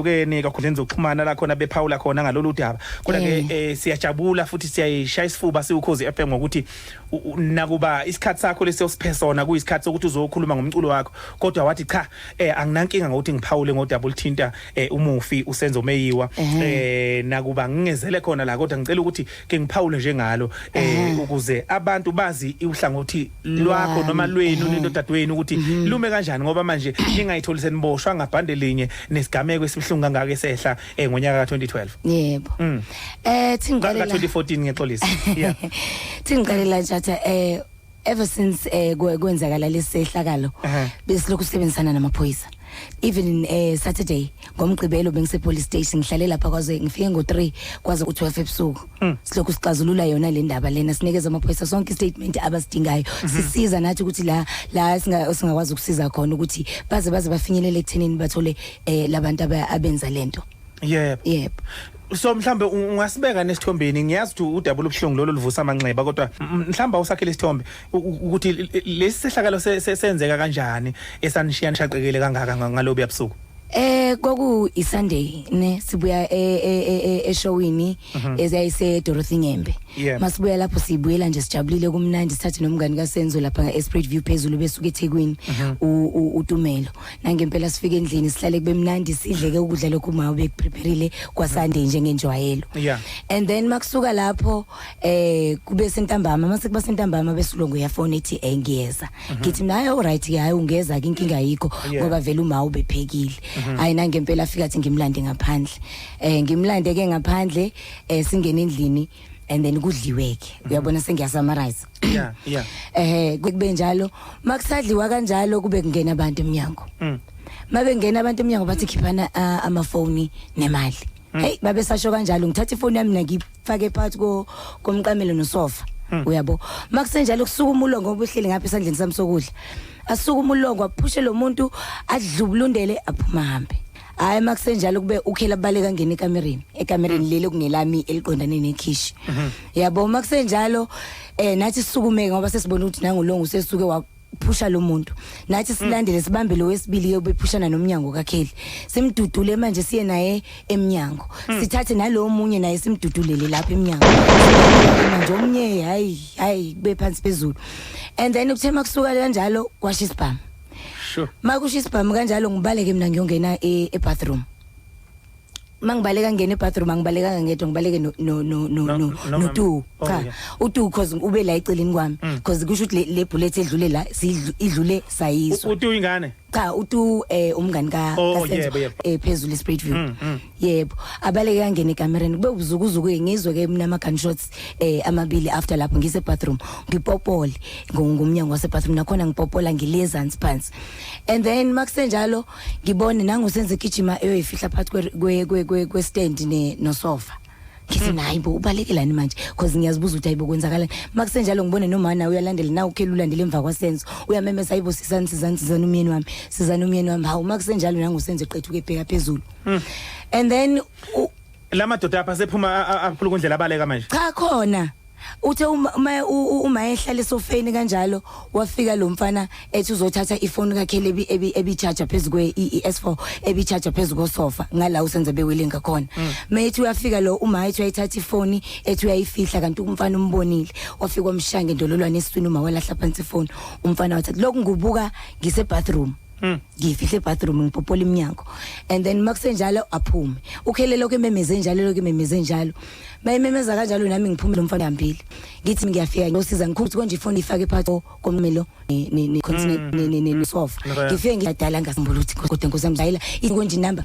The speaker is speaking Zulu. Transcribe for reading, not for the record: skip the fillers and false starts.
Keni kakhundleni zokuxhumana la khona bephawula khona ngalolu daba, kodwa ke siyajabula futhi siyayishaya isifuba siwukhozi FM ngokuthi nakuba isikhathi sakho lesiyosiphe sona kuyisikhathi sokuthi uzokhuluma ngomculo wakho, kodwa wathi cha, anginankinga ngokuthi ngiphawule ngodaba oluthinta umufi uSenzo Meyiwa, nakuba ngingezele khona la, kodwa ngicela ukuthi ke ngiphawule njengalo ukuze abantu bazi uhlangothi lwakho noma lwenu nindodadewenu ukuthi lume kanjani, ngoba manje ningayitholi seniboshwa ngabhande linye nesigameko esibuhlungu kangaka esehla ngonyaka ka2012. Yebo. Thi ngiqalela ka2014, ngexolisa, yeah. Thi ngiqalela, Tshatha, ever since kwenzakala lesehlakalo, besilokhu sisebenzisana namaphoyisa. Even Saturday, ngomgqibelo, bengise police station, ngihlale lapha kwaze ngifike ngo3 kwaze u12 ebusuku. Silokhu sixazulula yona le ndaba lena, sinikeza amaphoyisa sonke istatement abasidingayo, sisiza nathi ukuthi la singakwazi ukusiza khona ukuthi baze bafinyelele ekuthenini bathole labantu abenza lento. Yebo. So mhlambe ungasibeka nesithombeni. Ngiyazi ukuthi udaba olubuhlungu lolu luvusa amanxeba, kodwa mhlambe awusakhele isithombe ukuthi lesi sehlakalo senzeka kanjani esanishiya nishaqekele kangaka ngalobu yabusuku. Kwaku iSunday ne, sibuya eshowini ezayise Dorothy Nyembe. Masibuya lapho, sibuyela nje sijabulile, kumnandi, sithathe nomngani kaSenzo lapha eSpruit View phezulu, besuka eThekwini, uTumelo. Nangempela sifike endlini, sihlale kube mnandi, sidleke ukudla lokhu uma bekuprepareile kwa Sunday njengenjwayelo. And then makusuka lapho kube sentambama, mase kuba sentambama besilongo uyafona, ethi ngiyeza. Ngithi mina, hayi, alright ke, hayi, ungeza ke, inkinga ayikho, ngoba vele uma ubephekile. Hayi, nangempela afika, athi ngimlande ngaphandle. Ngimlande ke ngaphandle, singene endlini and then kudliwe ke. Uyabona, sengiya summarize. yeah Kube njalo, makusadliwa kanjalo, kube kungena abantu eminyango. Mabe ngena abantu eminyango, bathi khiphana amafoni nemali. Hey, babe sasho kanjalo, ngithatha ifoni yami mina, ngifake phakathi ko komqamelo nosofa. Uyabo, makusenjalo kusuka umulongo, ngoba uhleli ngapha esandleni sami sokudla, asuka umulongo, aphushe lo muntu, adlubulundele, aphuma hambe. Hayi, makusenjalo kube ukhela baleka, ngena ekamereni leli kungelami eliqondane nekhishi. Yabo, makusenjalo nathi sisukume, ngoba sesibona ukuthi nangulongo usesuke waphusha lo muntu. Nathi silandele, sibambe lo wesibili ke, ubephushana nomnyango kaKelly, simdudule manje, siye naye eminyango, sithathe nalowo munye naye, simdudulele lapha eminyango manje omnye. Hayi, hayi, kube phansi phezulu. And then kuthe makusuka kanjalo kwasha isibhamu. Makusha isibhamu kanjalo, ngibaleke mina, ngiyongena e-bathroom. Mangibaleka ngena ebathroom, angibalekanga ngedwa, ngibaleke no no no tu. Cha, utu, cause ube la eceleni kwami, cause kusho ukuthi le bullet edlule la idlule sayizwa. Utu ingane? Cha, utu umngani ka kaSenzo, yebo, yebo. Phezulu eSpruitview. Yebo, abaleke kangena ekamereni, kube ubuzukuzuku ke, ngizwe ke mina ama gunshots amabili. After lapho ngise bathroom, ngipopole ngomnyango wase bathroom, nakhona ngipopola ngilezansi phansi. And then makusenjalo ngibone nangusenze gijima eyoyifihla phakathi kwe stand ne nosofa. Ngithi, nayi bo, ubalekelani manje? Because ngiyazibuza ukuthi ayibo, kwenzakalani? Makusenjalo ngibone noma nawe uyalandela, nawe ukhela ulandela emva kwaSenzo, uyamemeza, "Ayibo, sizani, sizani, sizani umyeni wami, sizani umyeni wami." Hawu, makusenjalo nangusenzo eqethuke ebheka phezulu. And then La madoda apha sephuma aphula kundlela, abaleka manje? Cha, khona uthe uma ehlala esofeni kanjalo, wafika lo mfana ethi uzothatha ifoni kaKelly ebi-charge phezulu kwe i-S4, ebi-charge phezulu kosofa ngala usenze bewele ngakhona. Mayethi uyafika lo uma ethi uyayithatha ifoni, ethi uyayifihla, kanti umfana umbonile, wafika wamshaya ngendololwane esiswini, uma walahla phansi ifoni, umfana wathatha. Lokhu ngubuka ngise bathroom, ngifihle ebathroom, ngipopola iminyango. And then makusenjalo aphume ukhele, lokho ememeze njalo, lokho ememeze njalo, mayimemeza kanjalo, nami ngiphume, lo mfana hambile. Ngithi ngiyafika, ngiyosiza, ngikhuluma konje ifoni ifake phakathi komelo ne continent ne sofa. Ngifike ngiyadala, ngasimbula ukuthi kodwa nkosi yami, zayila konje inamba.